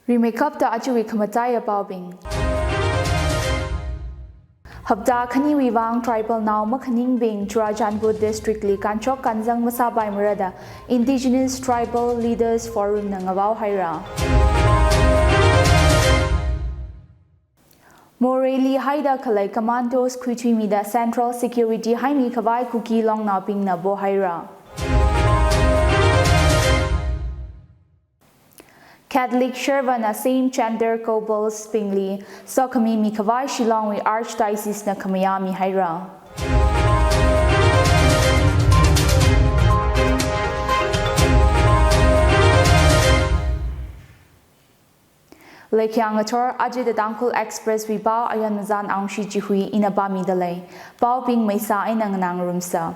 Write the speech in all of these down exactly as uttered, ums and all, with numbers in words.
Rimeikapta ajawui khamataiya paobing. Hapta khaniwui vang tribal nao makhaningbing Churachandpur District li kanchok kanzang masāpaimara da Indigenous Tribal Leaders Forum na ngavao haira. Moreh li haida khalei commandos khuithuimida Central Security haimi khavai Kuki longnaobingna po haira. Catholic Shervana same gender couples bingli sokhami mikhavai Shillong wui Archdiocese na khamayā mihaira. Leikhyang ngathor, aja The Tangkhul Express wui pao ayan mazan aungshi chihui ina pāmida lei. Paobing maisa eina nganāngarumsa.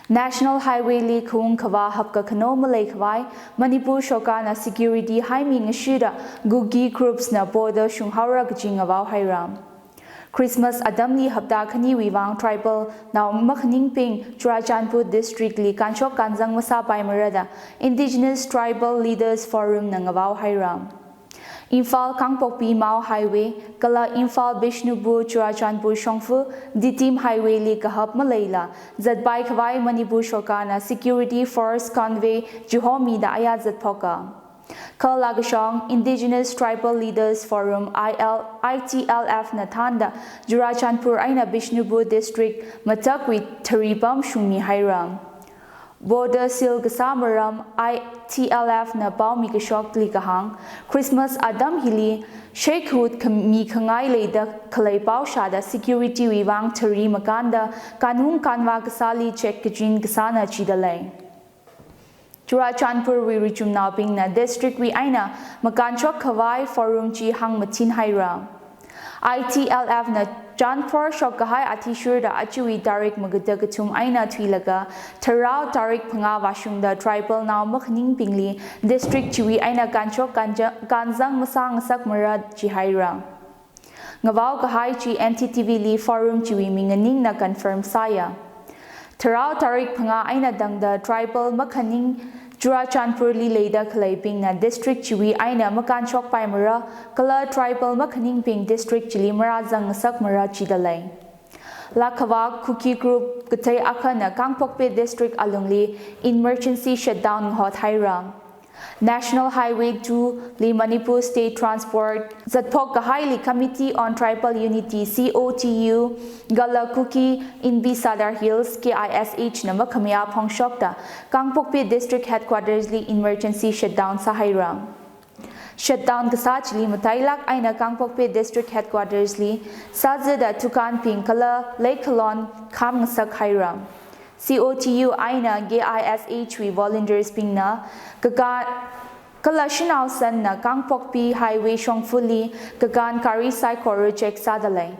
National Highway li khaung khavā hapkakhano maleikhavai Manipur sorkarna security haimi ngashuda Kuki groups na border shunghaora kaji ngavao haira. Christmas atamli hapta khaniwui vang tribal nao makhaningbing Churachandpur District li kanchok kanzang masāpaimara da Indigenous Tribal Leaders Forum na ngavao haira. Imphal Kangpokpi Mao Highway kala Imphal Bishnupur Churachandpur shongfa Ditim Highway li kahap maleila zatpai khavai Manipur sorkarna security force convoy chihomida aya zatphoka. Kala kashong Indigenous Tribal Leaders Forum I L, I T L F na thānda Churachandpur eina Bishnupur District matakwui tharipam shungmi haira. Border seal kasā maram I T L F na paomi kashokli kahāng, Christmas atam hili sheikhut khami khangai leida khalei paoshāda security wui vang thari makānda kanung kanva kasāli check kachin kasāna chida lei. Churachandpur wui richumnaobingna district wui eina makanchok khavai forum chi hāngmathin haira. I T L F na Chanphor shokkahai athishurda ajawui tarik magada kathum eina thuilaga tharao tarik phangā vāshungda tribal nao makhaningbingli district chiwui eina kanchok kanja-, kanzang masāngasakmara jihaira. Ngavao kahai chi N T T V li forum chiwui minganingna confirm sāya. Tharao tarik phangā eina tangda tribal makhaning Churachandpur li leida khaleibingna district chiwui eina makanchokpaimara, kala tribal makhaningbing district chili marazangngasakmara chida lei. Lakhava Kuki group kathei akhana Kangpokpi district alungli emergency shutdown ngahot haira. National Highway two li Manipur State Transport zatphok kahaili Committee on Tribal Unity, C O T U, kala Kuki Inpi Sadar Hills, K I S H na makhamayā phongshokta Kangpokpi District Headquarters li emergency shutdown sāhaira. Shutdown kasā chili matailāk eina Kangpokpi District Headquarters li sāzada dukanbing kala leikhalon khamngasak haira. C O T U eina K I S H wui volunteers bingna kaka-, kala shanao sanna Kangpokpi Highway shongfali kakān gari saikora check sāda lei.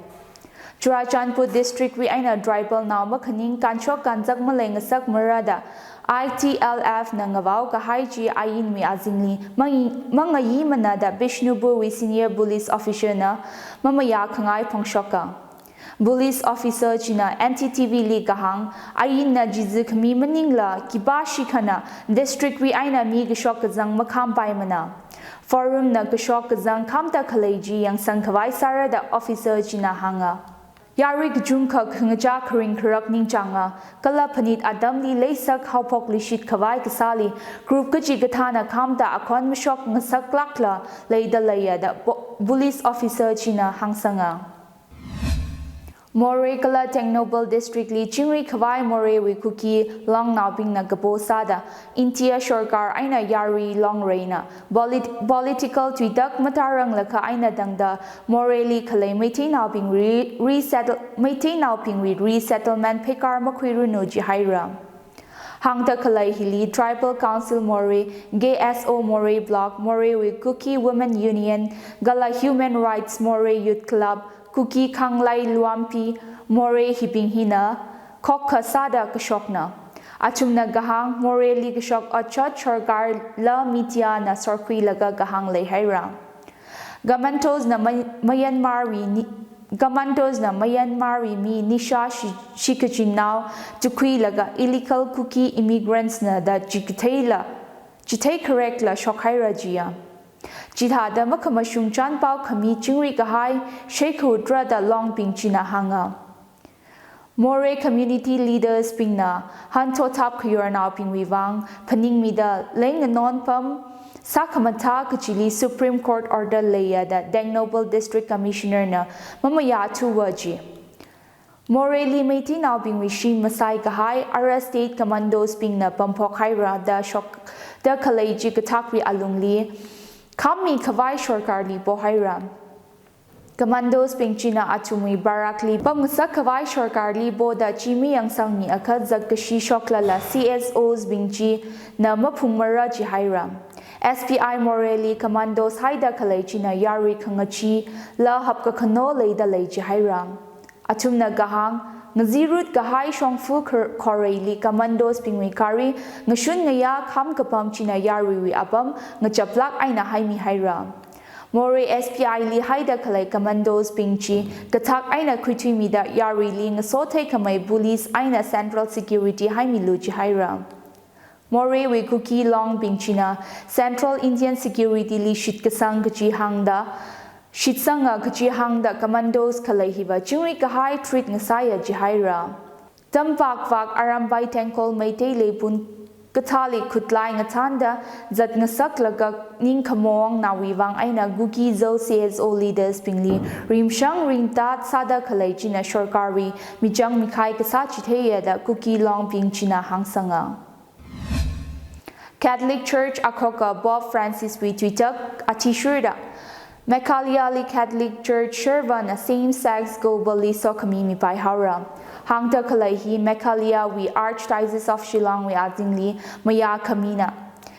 Churachandpur District wui eina tribal nao makhaning kanchok kanzak maleingasakmara da I T L F na ngavao kahai chi ainwui azingli mangi-, mangayimana da Bishnupur wui senior police officer na mamayā khangai phongshoka. Police officer china N T T V li kahāng, ainna jizi khami maningla khipā shikhana district wui eina mi kashok kazang makhampaimana. Forum na kashok kazang khamta khalei chi yangsang khavai sāra da officer china hānga. Yarui kachungkha khangachā kharing kharak ningchānga, kala phanit atamli leisak haophok lishit khavai kasāli group kachikathāna khamta akhon mashokngasaklākla leida leiya da po-, police officer china hāngsanga. Moreh kala Tengnoupal District li chingri khavai Moreh wui Kuki longnaobingna kapo sāda India sorkar eina yarui longreina polit-, political tuitak matāranglakha eina tangda Moreh li khalei Meiteinaobing re-, resettle-, Meiteinaobingwui resettlement pheikar makhuiranu jihaira. Hāngda khalei hili Tribal Council Moreh, K S O Moreh Block, Moreh wui Kuki Women Union, kala Human Rights Moreh Youth Club, Kuki Khanglai Luampi, Moreh hibing hina khokkha sāda kashokna. Athumna kahāng Moreh li kashok otshot sorkar la media na sorkhuilaga kahāng leihaira. Commandos na Myan-, Myanmar wui ni-, Commandos na Myanmar wui mi nisha shi-, shikachinnao tukhuilaga illegal Kuki immigrants na da chikatheila, chithei kharekla shokhaira jiya. Chithāda makhamashung chānpao khami chingri kahai sheikhu trada longbing china hānga. Moreh community leaders bingna hanthotap khayornaobingwui vang phaningmida leng nganon pam sākhamathā kachili Supreme Court order leiya da Tengnoupal District Commissioner na mamayāthuwa ji. Morehli Meiteinaobingwui shim masai kahai Ara State Commandos bingna pamphok haira da shokda khalei chi kathākwui alungli khammi khavai sorkarli pohaira. Commandos bing china athumwui barrack li pamngasak khavai sorkarli poda chi mayangsangmi akha zakkashi shoklala C S Os bing china maphungmara jihaira. S P I Morehli commandos haida khalei china yarui khangachee la hapkakhano leida lei jihaira. Athumna kahāng, ngazirut kahai shongfa khor-, khoreili commandos bingwui gari ngashun ngayā kham kapam china yaruiwui apam ngachaplak eina haimi haira. Moreh S P I li haida khalei commandos bing chi kathak eina khuithuimida yaruili ngasothei khamei police eina central security haimilu jihaira. Morehwui Kuki longbing china Central Indian Security li shitkasang kachi hāngda, shitsanga kachi hāngda commandos khalei hiva chingri kahai treat ngasāya jihaira. Tampak vak Arambai Tengkhul Meitei Leipun kathāli khutlai ngathānda zatngasaklaga ningkhamong nawui vang eina Kuki Zo C S O leaders bingli rimshang ringtat sāda khalei china sorkarwui michang mikhai kasā chitheiya da Kuki longbing china hāngsanga. Catholic Church akhoka Pope Francis wui tuitak athishurda Meghalaya li Catholic Church sharvana same-sex couple li sokhami mipai haora. Hāngda khalei hi Meghalaya wui Archdiocese of Shillong wui azingli mayā khamina.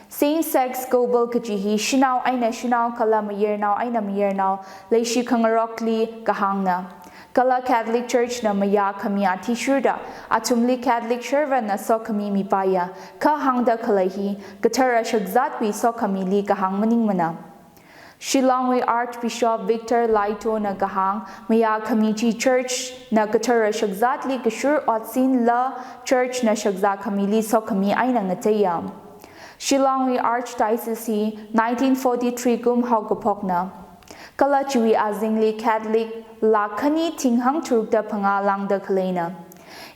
Same-sex couple kaji hi shanao eina shanao kala mayarnao eina mayarnao leishi khangarokli kahāngna. Kala Catholic Church na mayā khami athishurda athumli Catholic sharvana sokhami mipaiya, kha hāngda khalei hi kathara shakzatwui sokhamili kahāng maningmana. Shillong wui Archbishop Victor Laitona kahāng mayā khami chi Church na kathara shakzatli kashur otsinla Church na shakzā khamili sokhami eina ngateiya. Shillong wui Archdiocese hi nineteen forty-three kum haokaphokna. Kala chiwui azingli Catholic lakh khani thinghāng tharukda phangā lāngda khaleina.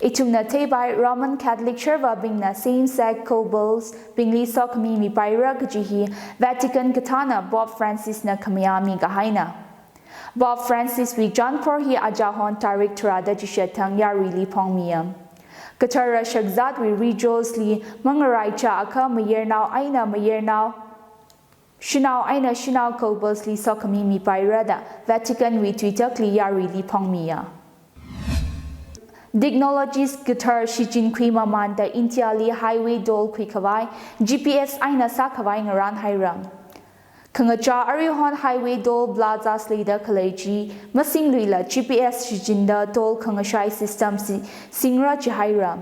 Ithumna theipai Roman Catholic sharvabingna same-sex couples bingli sokhami mipaira kaji hi Vatican kathāna Pope Francis na khamayā mikahaina. Pope Francis wui chānphor hi ajahon tarik tharāda chishat thang yaruili phongmiya. Kathara shakzatwui rituals li mangaraicha akha mayarnao eina mayarnao, shanao eina shanao couples li sokhami mipaira da Vatican wui tuitakli yaruili phongmiya. Technologies kathar shichinkhui mamānda India li highway toll khuikhavai G P S eina sākhavai ngarān haira. Khangachā aruihon highway toll plazas leida khalei chi masingluila G P S shichinda toll khangashai system si singra jihaira.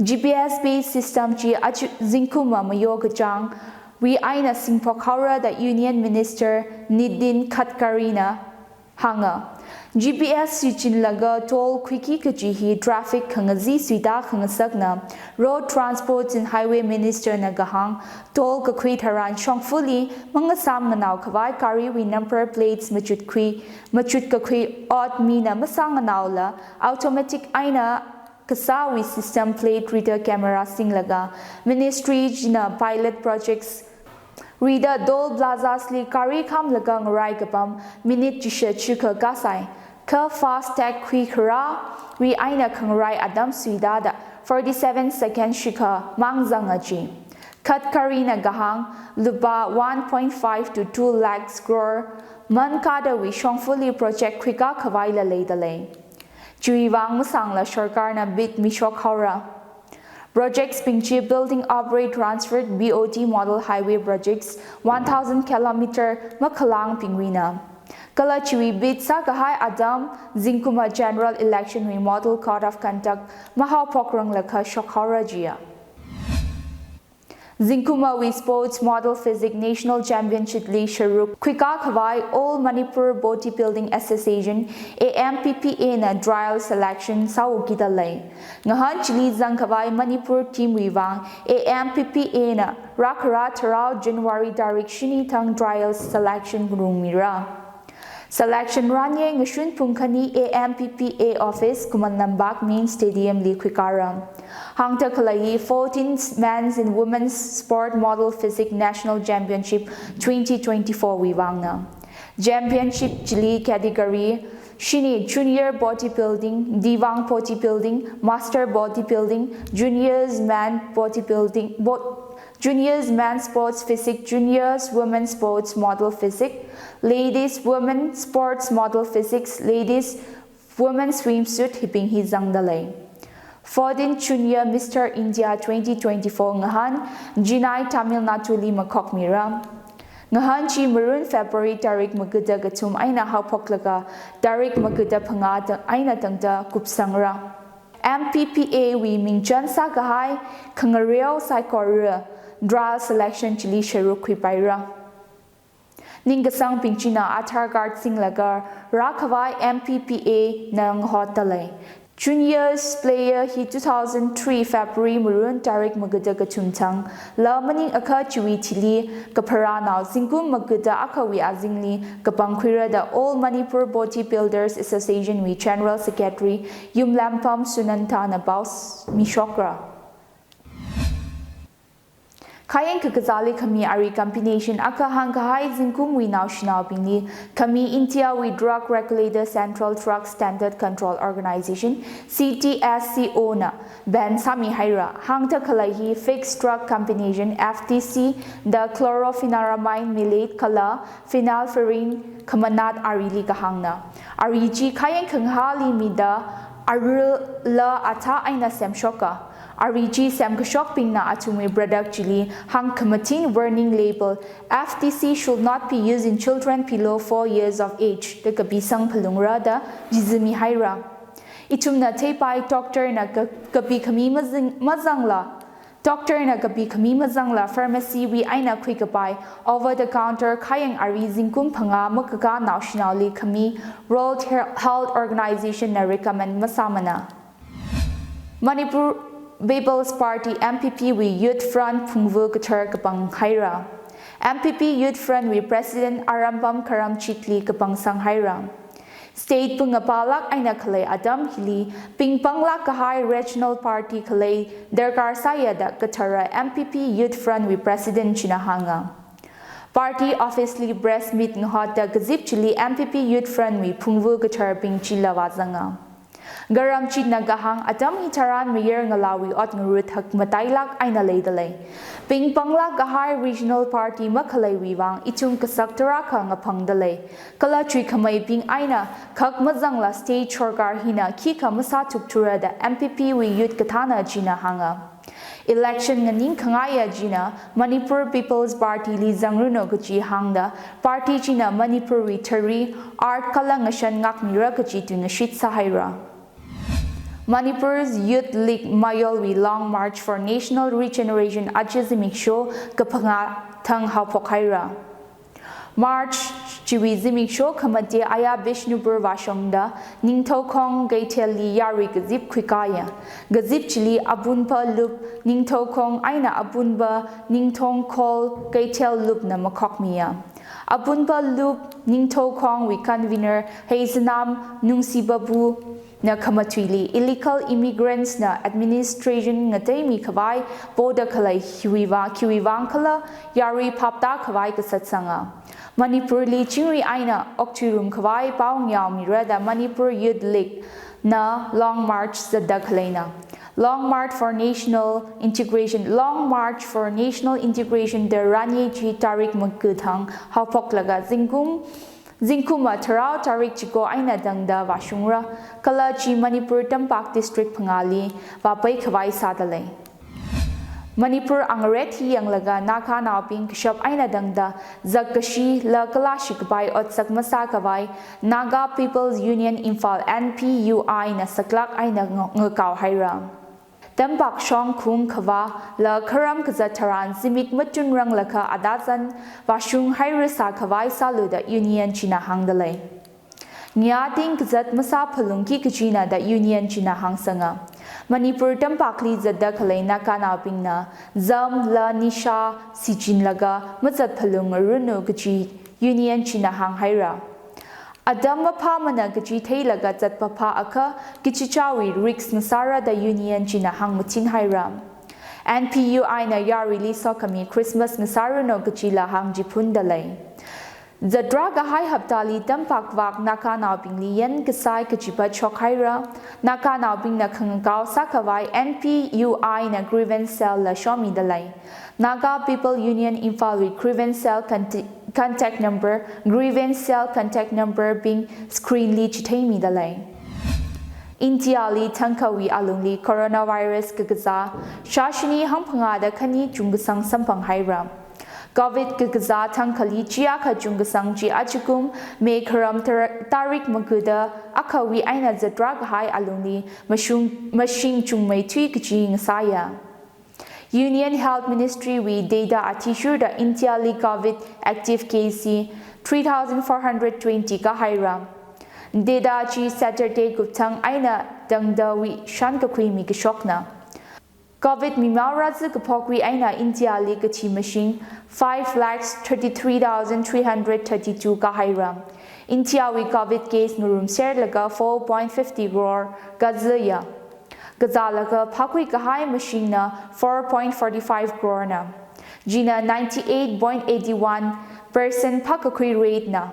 G P S based system chi aja zingkumva mayo kachāngwui eina singphok haora da Union Minister Nitin Gadkari na hānga. G P S shichinlaga toll khuiki kaji hi traffic khangazee suita khangasakna. Road Transport and Highway Minister na kahāng, toll kakhui tharan shongfali mangasam nganao khavai gariwui number plates machut khui, machut kakhui ot mina masānganaola automatic eina kasāwui system plate reader camera singlaga Ministry china pilot projects rida toll plazas li gari khamlaga ngarai kapam minute chishat shikha kasai. Kha FASTag khuikharāwui eina khangarai atam suitada forty-seven second shikha māngzanga ji. Gadkari na kahāng lupā one point five to two lakhs crore man kadawui shongfali project khuikā khavaila leida lei. Chiwui vang masangla sorkarna bid mishok haora. Projects bing chi Building Operate Transfer, B O T Model Highway Projects, one thousand kilometer makhalangbingwuina. Kala chiwui bid sākahai atam zingkumva General Election wui Model Code of Conduct mahaophokranglakha shok haora jiya. Zingkumwui Sports Model Physique National Championship li sharuk khuikā khavai All Manipur Bodybuilding Association, A M P P A na trial selection sāhaokida lei. Ngahān chili zang khavai Manipur team wui vang A M P P A na rākhara tharao January tarik shini thang trial selection ngarumira. Selection ranye ngashun pung khani A M P P A office Khuman Lampak Main Stadium li khuikāra. Hāngda khalei hi fourteenth Men's and Women's Sport Model Physique National Championship twenty twenty-four wui vangna. Championship chili category shini Junior Bodybuilding, Diwan Bodybuilding, Master Bodybuilding, Juniors Men Bodybuilding, Bo- Juniors Men Sports Physique, Juniors Women Sports Model Physique, Ladies Women Sports Model Physiques, Ladies Women Swimsuit hibing hi zangda lei. Fourteen Junior Mister India twenty twenty-four ngahān Chennai, Tamil Nadu li makhokmira. Ngahān chi Marun February tarik magada kathum eina haophoklaga tarik magada phangā ta- eina tangda kupsangra. M P P A wui mingchan sākahai khangareo saikora trial selection chili sharuk khuipaira. Ningkasangbing china Aadhaar card singlaga rākhavai M P P A na ngahotda lei. Juniors player hi two thousand three February Marun tarik magada kathum thang la maningakha chiwui thili kapharānao zingkum magada akhawui azingli kapangkhuira da All Manipur Bodybuilders Association wui General Secretary Yumlampam Sunantha na pao s- mishokra. Khayang kakazāli khami ari combination akha hāngkahai zingkumwui naoshinaobingli khami India wui Drug Regulator Central Drug Standard Control Organization, C D S C O na ban sāmihaira. Hāngda khalei hi fixed drug combination, F D C, da chlorophenaramine maleate kala phenylpherine khamanat arili kahāngna. Ari chi khayang khangahāli mida arila athā eina semshoka. Ari chi semkashokbingna athumwui product chili hāngkhamathin warning label, F D C should not be used in children below four years of age da kapisang phalungra da chizimihaira. Ithumna theipai doctor na ka- kapikhami mazang- mazangla Doctor na kapikhami mazangla pharmacy wui eina khuikapai over the counter khayang ari zingkum phangā makakā naoshinaoli khami World He- Health Organization na recommend masāmana. Manipur People's Party, M P P, wui Youth Front phungvu kathar kapanghaira. M P P Youth Front wui President Arampam Karamchitli kapangsanghaira. State pungapalāk eina khalei atam hili pingpanglāk kahai regional party khalei darkar sāya da kathara M P P Youth Front wui President china hānga. Party office li press meet ngahotda kazip chili M P P Youth Front wui phungvu katharbing chila vāzanga. Karamchitna kahāng atam hitharan mayar ngalāwui ot ngarut hakmatailāk eina leida lei. Pingpanglāk kahai regional party makhaleiwui vang ithum kasak tarākha ngaphangda lei. Kala chuikhameibing eina khak mazangla state sorkar hina khikha masāthukthura da M P P wui youth kathāna china hānga. Election nganingkhangaiya china Manipur People's Party li zangranu kaji hāngda party china Manipur wui thari, art kala ngashan ngākmira kaji tuingashit sāhaira. Manipur's Youth League Mayol wui Long March for National Regeneration aja zimiksho kaphangā thang haophokhaira. March chiwui zimiksho khamate aya Bishnupur vāshungda Ningthoukhong Keithelli yarui kazip khuikāya. Kazip chili Apunba Lup Ningthoukhong eina Apunba Ningthongkhol Keithel Lupna makhokmiya. Apunba Lup Ningthoukhongwui convener Heisanam Nungsibabhu na khamathuili illegal immigrants na administration ngateimi khavai poda khalei hiwui vang, khiwui vang khala yarui phapta khavai kasatsanga. Manipur li chingri eina okthuirum khavai pao ngayaomira da Manipur Youth League na Long March zatda khaleina. Long March for National Integration, Long March for National Integration da ranye chi tarik maga thang haophoklaga zingkum Zingkumva tharao tarik chiko eina tangda vāshungra, kala chi Manipur Tampak District phangāli vāpai khavai sāda lei. Manipur angaret hi yanglaga Naganaobing kashap eina tangda zakkashi la kala shikapai otsak masā khavai Naga People's Union Imphal, N P U I na saklāk eina nga- ngakaohaira. Tampak shongkhaung khavā la kharam kazat tharan zimik matunranglakha adazan vāshung hairasā khavai sālu da union china hāngdalei. Ngating kazat masāphalungki kajina da union china hāngsanga. Manipur tampakli zatda khalei Naganaobingna zam la nisha sichinlaga mazatphalungranu kaji union china hānghaira. Atam maphāmana kaji theilaga zatpapha akha kachichāwui risk ngasāra da union china hāngmachinhaira. N P U I na yaruili sokhami Christmas ngasāranu kajila hāngchiphundalei. Zatra kahai haptali tampak vak Naganaobingli yan kasai kachipat shokhaira. Naganaobingna khangakao sākhavai N P U I na grievance cell la shomidalei. Naga People Union Imphal wui grievance cell conti-, contact number, grievance cell contact number bing screen li chitheimidalei. India li thangkhawui alungli coronavirus kakazā shāshini hangphangā da khani chungkasang samphanghaira. Covid kakazā thangkhali chiakha chungkasang chi ajakum May kharam tar-, tarik magada akhawui eina zatra kahai alungli mashung, mashing chungmeithui kaji ngasāya. Union Health Ministry wui data athishurda India li Covid active case hi three thousand four hundred twenty kahaira. Data chi Saturday kupthang eina tangdawui shankakhui mi kashokna. Covid mimao rāzi kaphokwui eina India li kathi mashing five lakhs thirty-three thousand three hundred thirty-two kahaira. India wui Covid case ngarumserlaga four point fifty crore kaziya. Kazālaga phākhui kahai mashingna four point forty-five crore na. China ninety-eight point eighty-one percent phākakhui rate na.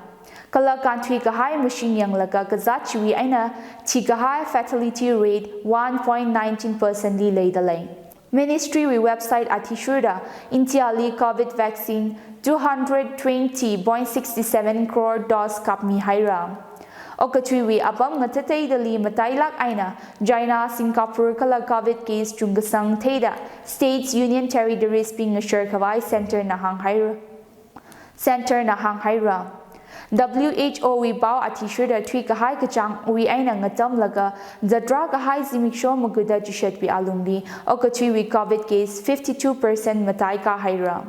Kala kānthui kahai mashing yanglaga kazāt chiwui eina thikahai fatality rate one point nineteen percent li leidalei. Ministry wui website athishurda India li Covid vaccine two hundred twenty point six seven crore dose kapmihaira. Okathuiwui apam ngatateidali matailāk eina China, Singapore kala Covid case chungkasang theida States, Union Territories bing ngashar khavai center na hānghaira. Center na hānghaira. W H O wui pao athishurda thuikahai kachāngwui eina ngatamlaga zatra kahai zimiksho magada chishatwui alungli okathuiwui Covid case fifty-two percent mataikahaira.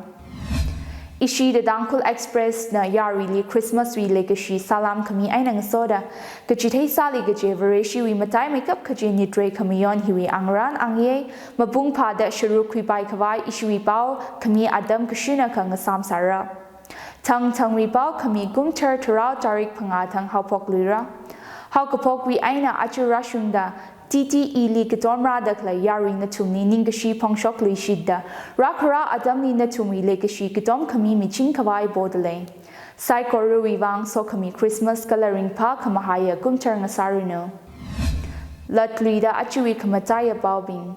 Ishi The Tangkhul Express na yaruili Christmas wui leikashi salam khami eina ngasoda, kachithei sāli kaje Vareshiwui mataimeikap kaje nitrei khamayon hiwui angrān angye, mapung phāda sharuk khuipai khavai ishiwui pao khami atam kashina kha ngasām sāra. Thangthangwui pao khami kumthar tharao tarik phangā thang haophokluira. Haokaphokwui eina aja rāshungda T T E li katomrāda khalei yarui nathumli ningkashi phongshokluishitda, rākhara atamli nathumwui leikashi katom khami miching khavai podalei. Saikorawui vang sokhami Christmas kala ringphā khamahaiya kumthar ngasāranu. Latluida ajawui khamataiya paobing.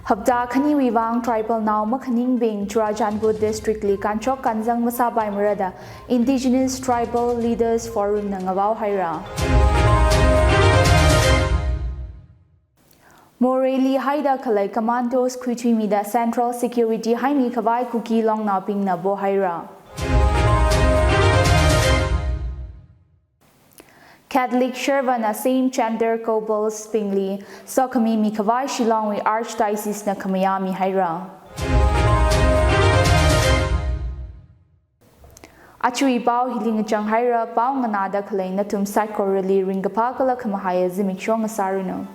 Hapta khaniwui vang tribal nao makhaningbing Churachandpur District li kanchok kanzang masāpaimara da Indigenous Tribal Leaders Forum na ngavaohaira. Moreh li haida khalei commandos khuithuimida Central Security haimi khavai Kuki longnaobingna pohaira. Catholic Shirvan na same gender couples bingli sokhami mikhavai Shillong wui Archdiocese na khamayā mihaira. Ajawui pao hili ngachang haira, pao nganāda khalei nathum saikorali ringkaphā kala khamahaiya zimiksho ngasāranu.